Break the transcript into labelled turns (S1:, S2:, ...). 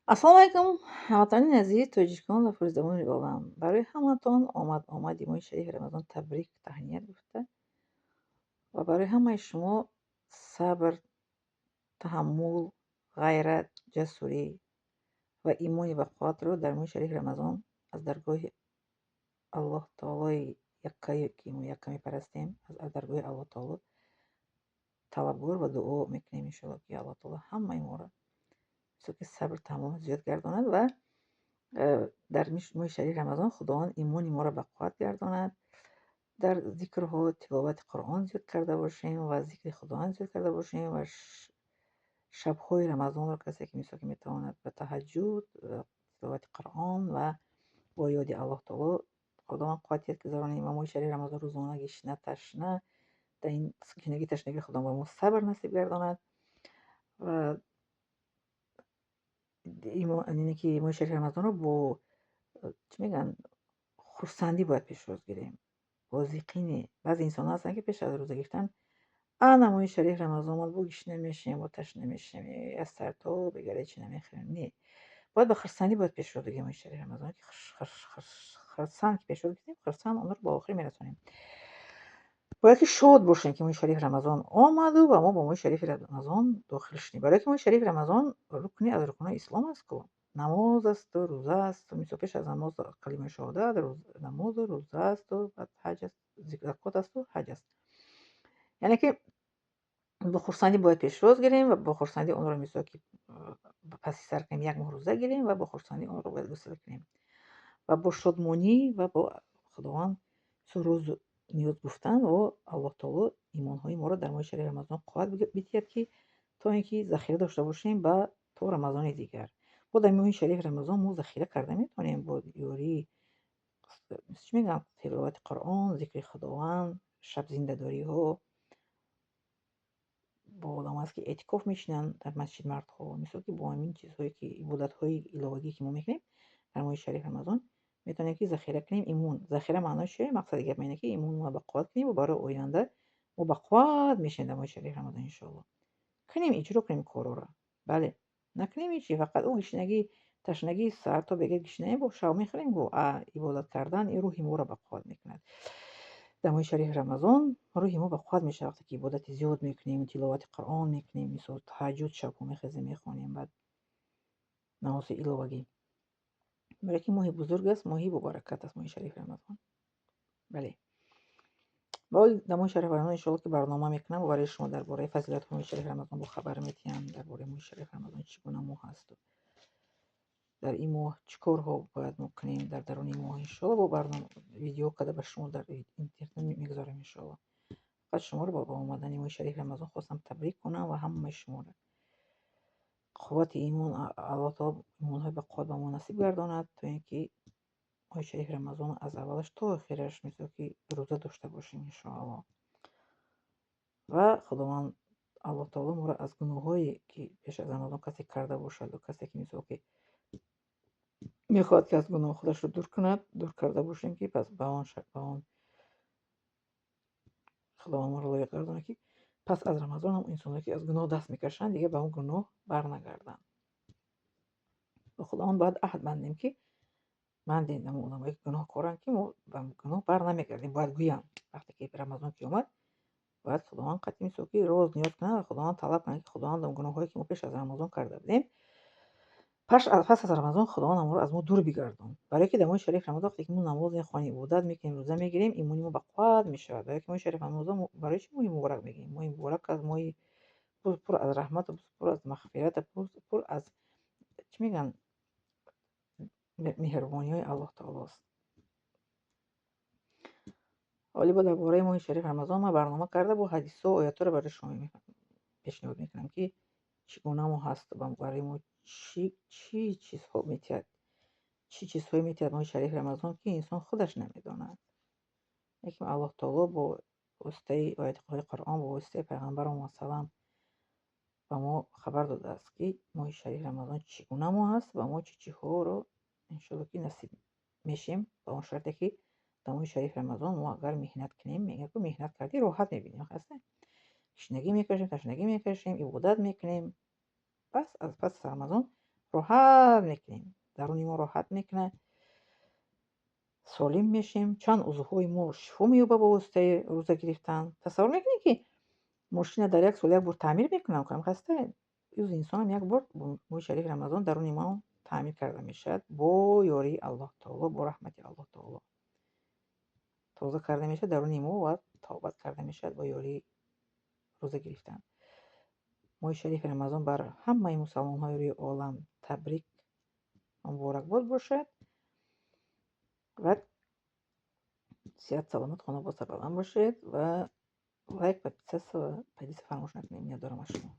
S1: Ассалому алайкум, ҳамватанони азиз, тоҷикон ва форсизабонони олам. Барои ҳаматон омад-омади моҳи шарифи Рамазон табрик, таҳният гуфта ва барои ҳамаи шумо сабр, таҳаммул, ғайрат, ҷасурӣ ва имони бақувватро дар моҳи шарифи Рамазон аз даргоҳи Аллоҳ таолои яккае, ки мо якка мепарастем, аз даргоҳи Аллоҳ таоло талабгор ва дуо мекунем, иншоалло, ки Аллоҳ таоло ҳамаи моро ки сабр, таҳаммул зиёд гардонад ва дар моҳи шарифи Рамазон Худованд имони моро бақувват гардонад, дар зикрҳо, тиловати Қуръон зиёд карда бошем ва зикри Худованд зиёд карда бошем ва шабҳои Рамазонро касе ки, мисол, ки метавонад, ба таҳаҷҷуд, тиловати Қуръон ва бо ёди Аллоҳ таоло Худованд қувват диҳад, гузаронем ва моҳи шарифи Рамазон рӯзона гишна, ташна, дар ин гишнагӣ, ташнагӣ Худованд ба мо сабр насиб гардонад ва ине ки моҳи шарифи Рамазонро бо, чӣ мегӯянд, хурсандӣ бояд пешвоз гирем, бо зиқӣ не. Баъзе инсонҳо ҳастанд, ки пеш аз рӯза гирифтан: «Ана, моҳи шарифи Рамазон омад, бо гишна мешавем, бо ташна мешавем, аз сар то бегаре чӣ намехӯрем». Не, бояд ба хурсандӣ бояд пешвоз гирем моҳи шарифи Рамазон, ки хурсанд ки пешвоз гирифтем, хурсанд онро ба охир мерасонем. Бояд ки шод бошем, ки моҳи шарифи Рамазон омаду ва мо бо моҳи шарифи Рамазон дохил шудем, барое ки моҳи шарифи Рамазон рукне аз рукнҳои ислом аст ку: намоз асту, рӯза асту, мисол, пеш аз намоз калимаи шаҳодат, намозу рӯза асту, баъд ҳаҷ аст, закот асту, ҳаҷ аст. Яъне ки бо хурсандӣ бояд пешвоз гирем ва бо хурсандӣ онро, мисол, ки паси сар кунем, як моҳ рӯза гирем ва бо хурсандӣ онро бояд гусел кунем ва бо шодмонӣ ва бо Худованд рӯзу ниёз гуфтан ва Аллоҳ таоло имонҳои моро дар моҳи шарифи Рамазон қувват бидиҳад, ки то ин ки захира дошта бошем ба то Рамазони дигар. Бо дар моҳи шарифи Рамазон мо захира карда метавонем бо ёрии, чӣ мегӯям, тиловати Қуръон, зикри Худованд, шабзиндадориҳо. Бо одам аст, ки эътикоф мешинанд дар масҷид мардҳо, мисол, ки бо ҳамин чизҳое, ки ибодатҳои иловагӣ, ки мо мекунем дар моҳи шарифи Рамазон, метавонем, ки захира кунем имон. Захира маънош чие? Мақсади гап ине, ки имонро бақувват кунем ва барои оянда мо бақувват мешавем дар моҳи шарифи Рамазон, иншоалло. Кунем, иҷро кунем корҳоро, бале. Накунем ҳечи, фақат ӯ гишнагӣ, ташнагӣ, саҳар то бега гишнаем, бо шаб мехӯрем го, а ибодат кардан ин рӯҳи моро бақувват мекунад. Дар моҳи шарифи Рамазон рӯҳи мо бақувват мешавад, вақте ки ибодати зиёд мекунем, тиловати Қуръон мекунем, мисол, таҳаҷҷуд, шабҳо мехезем, мехонем, баъд намози иловагӣ. Барое ки моҳи бузург аст, моҳи бобаракат аст моҳи шарифи Рамазон. Бале. Дар моҳи шарифи Рамазон, иншоалло, ки барнома мекунам ва барои шумо дар бораи фазилатҳои моҳи шарифи Рамазон бо хабар медиҳам, дар бораи моҳи шарифи Рамазон чӣ гуна моҳ асту дар ин моҳ чӣ корҳо бояд мо кунем дар даруни моҳ, иншоалло, бо барнома видео карда ба шумо дар интернет мегузорем, иншоалло. Фақат шуморо бо омадани моҳи шарифи Рамазон хостам табрик кунам ва ҳамаи шуморо қуввати имон, Аллоҳ таоло имонҳои бақувват ба мо насиб гардонад, то ин ки моҳи шарифи Рамазон аз аввалаш то охираш, мисол, ки рӯза дошта бошем, иншоалло. Ва Худованд Аллоҳ таоло моро аз гуноҳҳое, ки пеш аз Рамазон касе карда бошаду касе ки, мисол, ки мехоҳад, ки аз гуноҳ худашро дур кунад, дур карда бошем, ки пас ба он Худованд моро лоиқ гардонад, ки пас аз Рамазон ҳам инсонҳое, ки аз гуноҳ даст мекашанд, дигар ба он гуноҳ барнагарданд. Ба Худованд бояд аҳд бандем, ки бандем ҳамон одамое, ки гуноҳкоранд, ки мо ба гуноҳ барнамегардем, бояд гӯянд. Вақте ки Рамазон ки омад, бояд Худованд қатъи, мисол, ки роз ниёз кунанд ва Худованд талаб кунанд, ки Худованд гуноҳҳое, ки мо пеш аз Рамазон карда будем, пас аз Рамазон Худованд аморо аз мо дур бигардон. Барое ки дар моҳи шарифи Рамазон, вақте ки мо намоз мехонем, ибодат мекунем, рӯза мегирем, имони мо бақувват мешавад. Барое ки моҳи шарифи Рамазон барои чӣ моҳи муборак мегӯем? Моҳи муборак аст, моҳи пур аз раҳмату пур аз мағфирату пур аз, чӣ мегӯянд, меҳрубониҳои Аллоҳ таолост. Ҳоло бо дар бораи моҳи шарифи Рамазон ман барнома карда, бо ҳадисҳо, оятҳоро барои шумо пешниҳод мекунам, ки чӣ гуна моҳ ҳаст ва барои мо чӣ чизҳо метиҳад, чӣ чизҳое метиҳад моҳи шарифи Рамазон, ки инсон худаш намедонад. Лекин Аллоҳ таоло бо воситаи оятҳои Қуръон, бо воситаи пайғамбаромон салам ба мо хабар додааст, ки моҳи шарифи Рамазон чӣ гуна моҳ аст ва мо чӣ чизҳоро, иншоалло, ки насиб мешем, ба он шарте, ки дар моҳи шарифи Рамазон мо агар меҳнат кунем. Мегӯяд, ку меҳнат кардӣ, роҳат мебинӣ, хаста гишнагӣ мекашем, ташнагӣ мекашем, ибодат мекунем, пас аз пас Рамазон Роҳат мекунем, даруни мо роҳат мекунад, солим мешем, чанд узвҳои мо шифо меёбад ба воситаи рӯза гирифтан. Тасаввур мекунед, ки мошина дар як сол як бор таъмир мекунам, хаста узви инсонам як бор бо моҳи шарифи Рамазон даруни мо таъмир карда мешавад, бо ёрии Аллоҳ таоло, бо раҳмати Аллоҳ таоло тоза карда мешавад даруни мо ва тавбат карда мешавад бо ёрии рӯза гирифтан. Моҳи шарифи Рамазон бар ҳамаи мусалмонҳои рӯи олам табрик, муборакбод бошад ва сиҳат, саломат, хонобод, сарбаланд бошед ва лайк, подписаться ва поделиться фаромӯш накунед. Миннатдорам аз шумо.